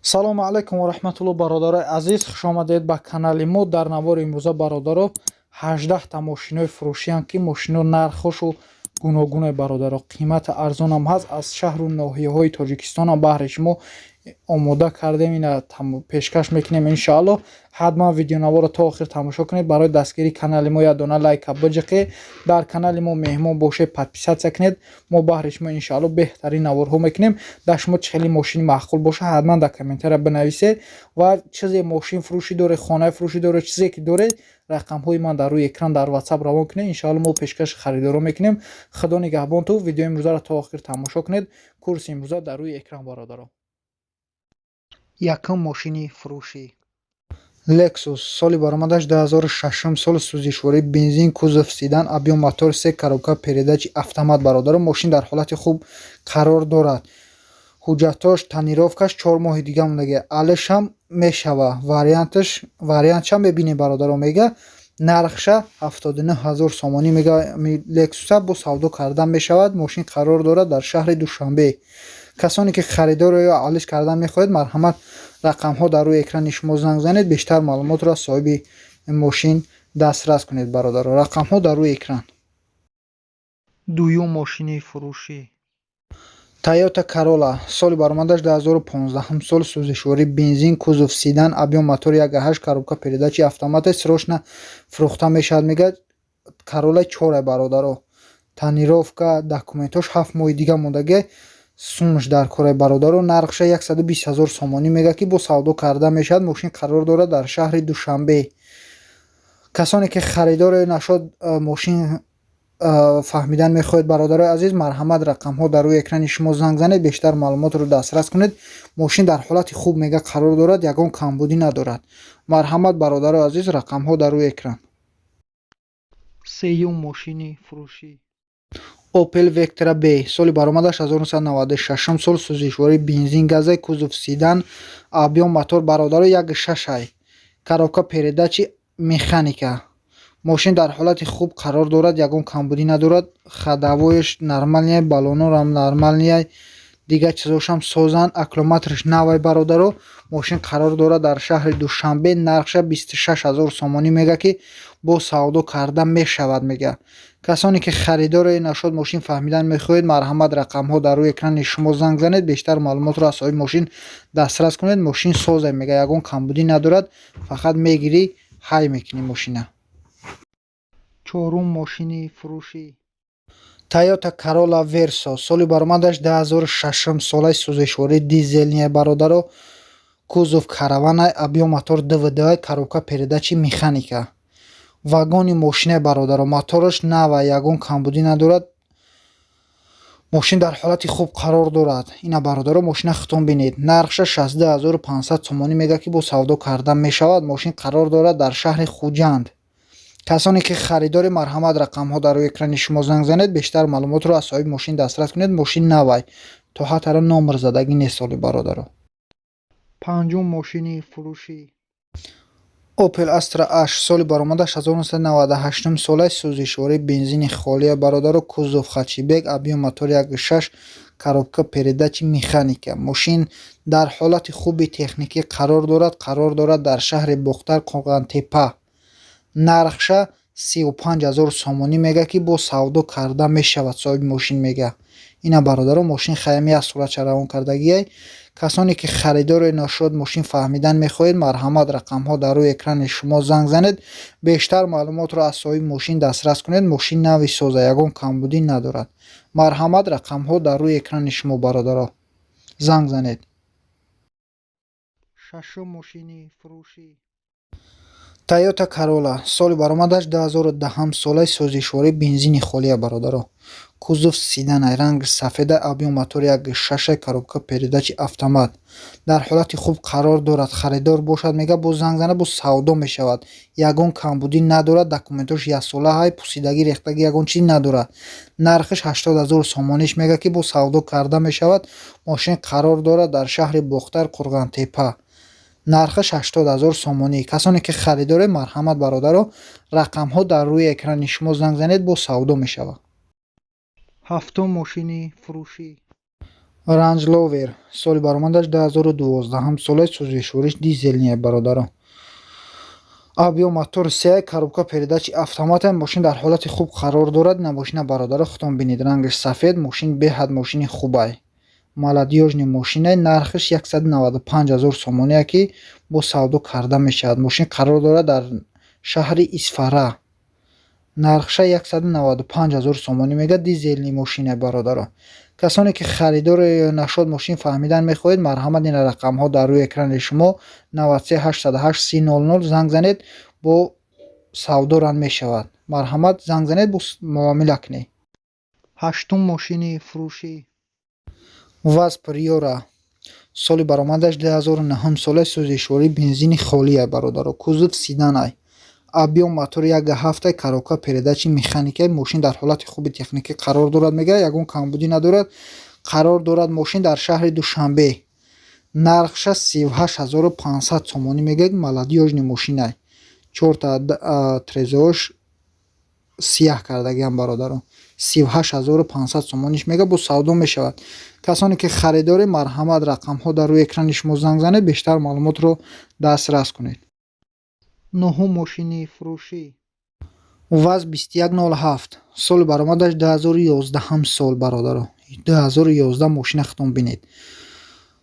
Салому алайкум ва раҳматулло, бародарои азиз, хушомадед ба канали мо. Дар навори имрӯза, бародаро, 18 та мошинои фурӯшиянд, ки мошино нархошу гуногуне, бародаро, қимати арзонам ҳаст. Аз шаҳру ноҳияҳои Тоҷикистонам баҳри шумо омода кардем, ина пешкаш мекунем, иншоалло. Ҳатман видеонаворо то охир тамошо кунед. Барои дастгирии канали мо як дона лайка биҷиқед, дар канали мо меҳмон бошед, подписаться кунед. Мо баҳри шумо, иншоалло, беҳтарин наворҳо мекунем. Дар шумо чӣ хеле мошини маъқул боша, ҳатман дар комментария бинависед. Ва чизе, мошин фурӯшӣ доред, хонаи фурӯшӣ доред, чизе ки доред, рақамҳои ман дар рӯи экран, дар WhatsApp равон кунед. Иншоалло, мо пешкаши харидоро мекунем. Худо нигаҳбонту. Видеои имрӯзаро то охир тамошо кунед. Курси имрӯза дар рӯи экран, бародаро. Якум мошини фурӯшӣ: Lexus, соли баромадаш 2006 сол, сӯзишворӣ бензин, кузов седан, объём мотор се, коробка передачи автомат. Бародаро, мошин дар ҳолати хуб қарор дорад. Ҳуҷҷатош, тонировкаш 4 моҳи дига мондагӣ, алишам мешава, варианташ, вариантшам мебинем, бародаро. Мега, нархша 79 ҳазор сомонӣ мега. Лексуса бо савдо кардан мешавад. Мошин қарор дорад дар шаҳри Душанбе. Касоне ки харидорро ё алиш кардан мехоҳед, марҳамат, рақамҳо дар рӯи экрани шумо, занг занед, бештар маълумотро аз соҳиби мошин дастрас кунед. Бародаро, рақамҳо дар рӯи экран. Дуюм мошини фурӯшӣ: Toyota Corolla, соли баромадаш 2015 сол, сӯзишворӣ бензин, кузов седан, объём мотор 1.8, коробка передачи автомат. Срочно фурӯхта мешавад, мегӯяд. Corolla чора, бародаро. Тонировка, документош 7 моҳи дига мондагӣ, сумш дар кораи, бародаро. Нархша 120 ҳазор сомонӣ мегӯяд, ки бо савдо карда мешавад. Мошин қарор дорад дар шаҳри Душанбе. Касоне ки харидоре нашод, мошин фаҳмидан мехоҳед, бародарои азиз, марҳамат, рақамҳо дар рӯи экрани шумо, занг занед, бештар маълумотро дастрас кунед. Мошин дар ҳолати хуб, мега, қарор дорад, ягон камбудӣ надорад. Марҳамат, бародарои азиз, рақамҳо дар рӯи экран. Сеюм мошини фурӯшӣ: Opel Vectra B, соли баромадаш 1996 сол, сӯзишвории бензин, газай, кузов седан, объём мотор, бародаро, 1.6 ай, коробка передачи механика. Мошин дар ҳолати хуб қарор дорад, ягон камбудӣ надорад. Ходовояш нормальный, баллонорам нормальный, дигар чизошам созанд, аккумулятораш навай. Бародаро, мошин қарор дорад дар шаҳри Душанбе. Нархша 26 ҳазор сомонӣ мега, ки бо савдо карда мешавад, мега. Касоне ки харидори нашод, мошин фаҳмидан мехоҳед, марҳамат, рақамҳо дар рӯи экрани шумо, занг занед, бештар маълумотро аз соҳиби мошин дастрас кунед. Мошин созе, мега, ягон камбудӣ надорад, фақат мегирӣ, ҳай мекунӣ мошина. Чорум мошини фурӯшӣ: Toyota Corolla Verso, соли баромадаш 2006 солаи, сӯзишвории дизельный, бародаро, кузов караванай, объём мотор 2.2, коробка передачи механика. Вагони мошинаи, бародаро, мотораш нава, ягон камбудӣ надорад. Мошин дар ҳолати хуб қарор дорад. Ина, бародаро, мошина худтон бинед. Нархша 62 500 сомонӣ мега, ки бо савдо карда мешавад. Мошин қарор дорад дар шаҳри Хуҷанд. Касоне ки харидори, марҳамат, рақамҳо дар рӯи экрани шумо, занг занед, бештар маълумотро аз соҳиби мошин дастрас кунед. Мошин навай, то ҳатара номер задагӣ нест соли, бародаро. Панҷум мошини фурӯшӣ: Opel Astra H, соли баромадаш 1998 солаи, сӯзишвории бензини холия, бародаро, кузов хэтчбек, объём мотор 1.6, коробка передачи механика. Мошин дар ҳолати хуби техникӣ қарор дорад. Қарор дорад дар шаҳри Бохтар, Қоғантепа. Нархша 35 ҳазор сомонӣ мега, ки бо савдо карда мешавад, соҳиби мошин мега. Ина, бародаро, мошин хаями аз суратша равон кардагиай. Касоне ки харидори ношод, мошин фаҳмидан мехоҳед, марҳамат, рақамҳо дар рӯи экрани шумо, занг занед, бештар маълумотро аз соҳиби мошин дастрас кунед. Мошин нави соза, ягон камбудӣ надорад. Марҳамат, рақамҳо дар рӯи экрани шумо, бародаро, занг занед. Шашум мошини фурӯшӣ: Toyota Corolla, соли баромадаш 2010 солаи, сӯзишвории бензини холия, бародаро, кузов седан, ранги сафеда, объём мотор 1.6, коробка передачи автомат. Дар ҳолати хуб қарор дорад. Харидор бошад, мега, боз занг зана, боз савдо мешавад. Ягон камбудӣ надорад, документош яксола ҳай, пусидагӣ, рехтагӣ, ягон чиз надорад. Нархиш 80 ҳазор сомониш мега, ки боз савдо карда мешавад. Мошин қарор дорад дар шаҳри Бохтар, Қурғантепа. Нархаш 80 ҳазор сомонӣ. Касоне ки харидоред, марҳамат, бародаро, рақамҳо дар рӯи экрани шумо, занг занед, боз савдо мешавад. Ҳафтум мошини фурӯшӣ: Range Rover, соли баромадаш 2012 солаи, сӯзишвориш дизельный, бародаро. Объём мотор се, коробка передачи автомат. Мошин дар ҳолати хуб қарор дорад. Ина мошина, бародаро, худтон бинед, рангаш сафед, мошин беҳад мошини хубай, молодёжный мошинай. Нархаш 195 ҳазор сомоние, ки бо савдо карда мешавад. Мошин қарор дорад дар шаҳри Исфара. Нархша 195 ҳазор сомонӣ мега, дизельный мошина, бародаро. Касоне ки харидори нашод мошин фаҳмидан мехоҳед, марҳамат, ина рақамҳо дар рӯи экрани шумо: 93 808 30 00, занг занед, бо савдоран мешавад. Марҳамат, занг занед, бо муомила кунед. Ҳаштум мошини фурӯшӣ: ВАЗ Приора, соли баромадаш 2009 сола, сӯзишворӣ бензини холия, бародаро, кузов седанай, объём мотори 1,7, коробка передачи механика. Мошин дар ҳолати хуби техникӣ қарор дорад, мега, ягон камбудӣ надорад. Қарор дорад мошин дар шаҳри Душанбе. Нархша 38 500 сомонӣ мега, молодёжный мошинай. Чорта трезош сияҳ кардагиам, бародаро. 38 500 сомониш мега, бо савдо мешавад. Касоне ки харидоред, марҳамат, рақамҳо дар рӯи экрани шумо, занг занед, бештар маълумотро дастрас кунед. Нуҳум мошини фурӯшӣ: ВАЗ 2107, соли баромадаш 2011 сол, бародаро, 2011. Мошина худтон бинед,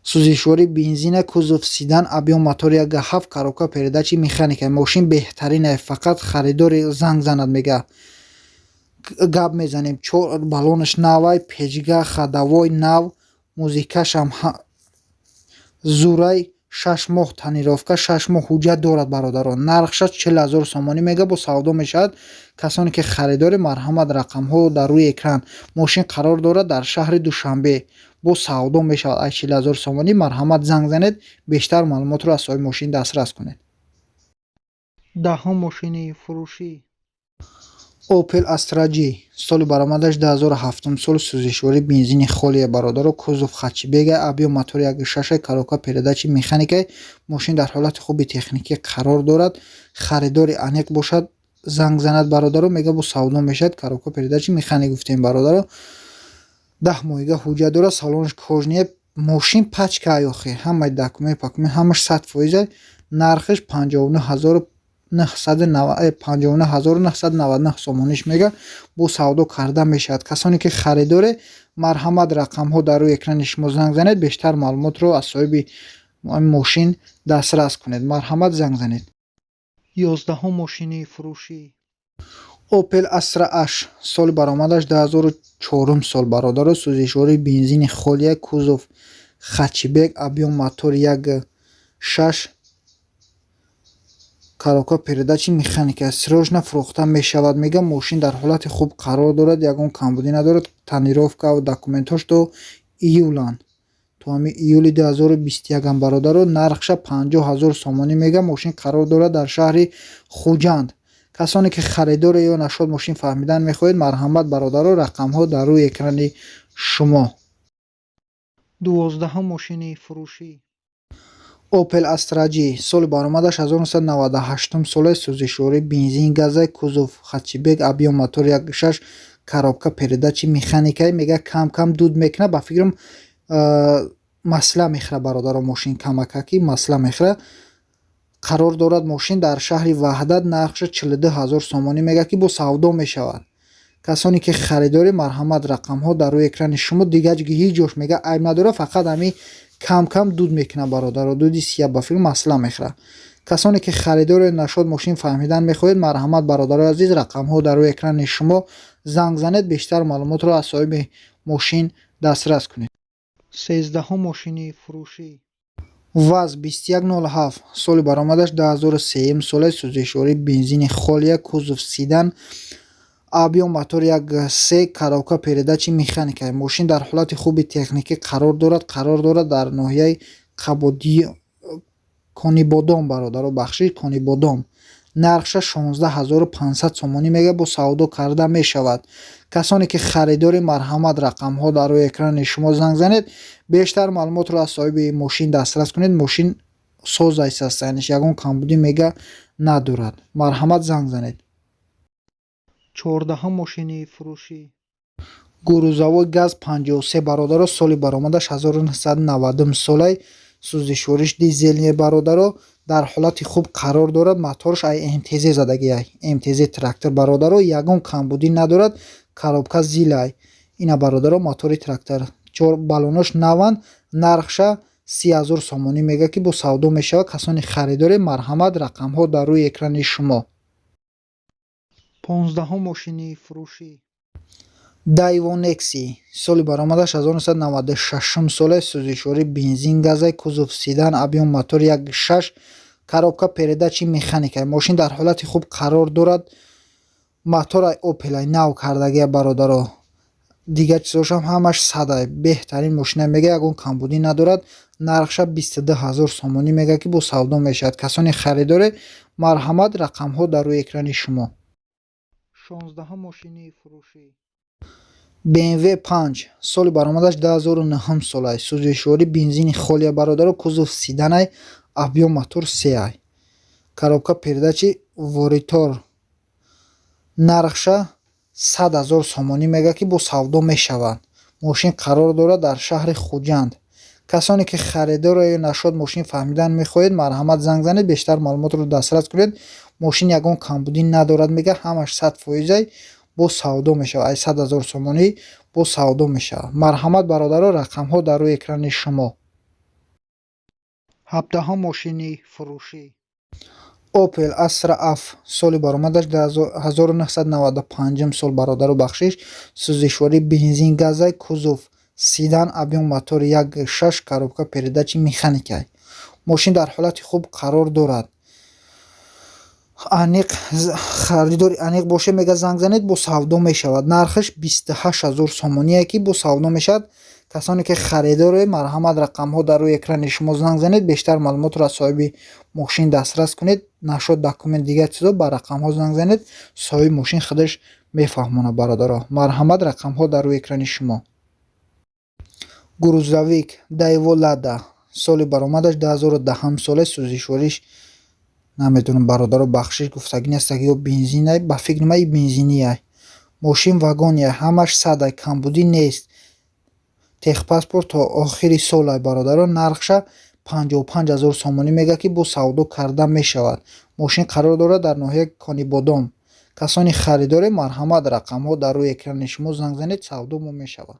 сӯзишворӣ бензина, кузов седан, объём мотор 1,7, коробка передачи механика. Мошин беҳтаринае, фақат харидори занг занад, мега, гап мезанем. Чор баллонаш навай, печка, ходовой нав, музикашам зурай, 6 моҳ тонировка, 6 моҳ ҳуҷҷат дорад, бародарон. Нархша 40 000 сомонӣ мега, бо савдо мешавад. Касоне ки харидори, марҳамат, рақамҳо дар рӯи экран. Мошин қарор дорад дар шаҳри Душанбе, бо савдо мешавад аз 40 000 сомонӣ. Марҳамат, занг занед, бештар маълумотро аз соҳиби мошин дастрас кунед. Даҳум мошини фурӯшӣ: Opel Astra G, соли баромадаш 2007 сол, сӯзишворӣ бензини холия, бародаро, кузов хэтчбека, объём мотори 1,6, коробка передачи механика. Мошин дар ҳолати хуби техникӣ қарор дорад. Харидори аниқ бошад, занг занад, бародаро, мега, бо савдо мешавад. Коробка передачи механик гуфтем, бародаро. 10 моҳига ҳуҷҷат дорад, салонаш кожаный, мошин пачка охи, ҳамаи документ пакумент ҳамаш 100%. Нархаш 59 999 сомониш мега, бо савдо карда мешавад. Касоне ки харидоре, марҳамат, рақамҳо дар рӯи экрани шумо, занг занед, бештар маълумотро аз соҳиби мошин дастрас кунед. Марҳамат, занг занед. 11-ум мошини фурӯшӣ: Opel Astra H, соли баромадаш 2004 сол, бародаро, сӯзишвории бензини холия, кузов хэтчбек, объём мотор 1,6, коробка передачи механика. Срочно фурӯхта мешавад, мега. Мошин дар ҳолати хуб қарор дорад, ягон камбудӣ надорад. Тонировка ва документҳош то июланд, то ҳамин июли 2021, бародаро. Нархша 50 000 сомонӣ мега. Мошин қарор дорад дар шаҳри Хуҷанд. Касоне ки харидоре ё нашод мошин фаҳмидан мехоҳед, марҳамат, бародаро, рақамҳо дар рӯи экрани шумо. 12-ум мошини фурӯшӣ: Opel Astra G, соли баромадаш 1998 сола, сӯзишвории бензин газа, кузов хэтчбек, объём мотор 1,6, коробка передачи механика. Мега, кам кам дуд мекунад, ба фикрам, масла мехӯра, бародаро, мошин камакаки масла мехӯра. Қарор дорад мошин дар шаҳри Ваҳдат. Нархша 42 000 сомонӣ мега, ки бо савдо мешавад. Касоне ки харидорӣ, марҳамат, рақамҳо дар рӯи экрани шумо. Дигар ҳеҷ ҷош, мега, айб надорад, фақат ҳамин кам кам дуд мекунад, бародаро, дуди сия, ба фикр, масла мехӯрад. Касоне ки харидори нашод мошин фаҳмидан мехоҳед, марҳамат, бародарои азиз, рақамҳо дар рӯи экрани шумо, занг занед, бештар маълумотро аз соҳиби мошин дастрас кунед. 13-ум мошини фурӯшӣ: ВАЗ 2107, соли баромадаш 2003 сола, сӯзишвории бензини холия, кузов седан, объём мотор 1,3, коробка передачи механика. Мошин дар ҳолати хуби техникӣ қарор дорад. Қарор дорад дар ноҳияи Қабоди Конибодом, бародаро, бахшиш, Конибодом. Нархша 16 500 сомонӣ мега, бо савдо карда мешавад. Касоне ки харидори, марҳамат, рақамҳо дар рӯи экрани шумо, занг занед, бештар маълумотро аз соҳиби мошин дастрас кунед. Мошин соз аст, ягон камбудӣ, мега, надорад. Марҳамат, занг занед. 14-ум мошини фурӯшӣ: Грузовой ГАЗ 53, бародаро, соли баромадаш 1990 солай, сӯзишвориш дизельный, бародаро, дар ҳолати хуб қарор дорад. Моторш ай МТЗ задагиай, МТЗ трактор, бародаро, ягон камбудӣ надорад. Коробка ЗИЛ-ай. Ина, бародаро, мотори трактор, чор баллонош наванд. Нархша 30 000 сомонӣ мега, ки бо савдо мешавад. Касони харидоре, марҳамат, рақамҳо дар рӯи экрани шумо. 15-ум мошини фурӯшӣ: Дайво Некси, соли баромадаш 1996 соле, сӯзишворӣ бензин газай, кузов седан, объём мотор 1,6, коробка передачи механика. Мошин дар ҳолати хуб қарор дорад. Моторай Опелай, нав кардагия, бародаро. Дигар чизошам ҳамаш садай. Беҳтарин мошина мега, ягон камбудӣ надорад. Нархша 22 000 сомонӣ мега, ки бо савдо мешавад. Касони харидоре, марҳамат, рақамҳо дар рӯи экрани шумо. 16-ум мошини фурӯшӣ: BMW 5, соли баромадаш 2009 солай, сӯзишворӣ бензини холия, бародаро, кузов седанай, объём мотор сеай, коробка передачи варитор. Нархша 100 000 сомонӣ мега, ки бо савдо мешавад. Мошин қарор дорад дар шаҳри Хуҷанд. Касоне ки харидоро ё нашод мошин фаҳмидан мехоҳед, марҳамат, занг занед, бештар маълумотро дастрас кунед. Мошин ягон камбудӣ надорад, мега, ҳамаш 100 фоизай, бо савдо мешавад. Ай 100 000 сомонӣ бо савдо мешавад. Марҳамат, бародаро, рақамҳо дар рӯи экрани шумо. 17-ум мошини фурӯшӣ: Opel Astra F, соли баромадаш 1995 сол, бародару, бахшиш, сӯзишворӣ бензин газай, кузов седан, объём мотори 1,6, коробка передачи механикай. Мошин дар ҳолати хуб қарор дорад. Аниқ харидори аниқ боше, мега, занг занед, бо савдо мешавад. Нархаш 28 000 сомоние, ки бо савдо мешавад. Касоне ки харидоре, марҳамат, рақамҳо дар рӯи экрани шумо, занг занед, бештар маълумотро аз соҳиби мошин дастрас кунед. Нашод документ, дигар чизо ба рақамҳо занг занед, соҳиби мошин худаш мефаҳмонад. Бародаро, марҳамат, рақамҳо дар рӯи экрани шумо. Грузовик Дайво Лада, соли баромадаш 2010 соле, сӯзишвориш намедонам, бародаро, бахшиш, гуфтагӣ нестак ё бензинай, ба фикри ман и бензинияй. Мошин вагония, ҳамаш садай, камбудӣ нест. Техпаспорт то охири солай, бародаро. Нархша 55 000 сомонӣ мега, ки бо савдо карда мешавад. Мошин қарор дорад дар ноҳияи Конибодом. Касони харидоре, марҳамат, рақамҳо дар рӯи экрани шумо, занг занед, савдо мо мешавад.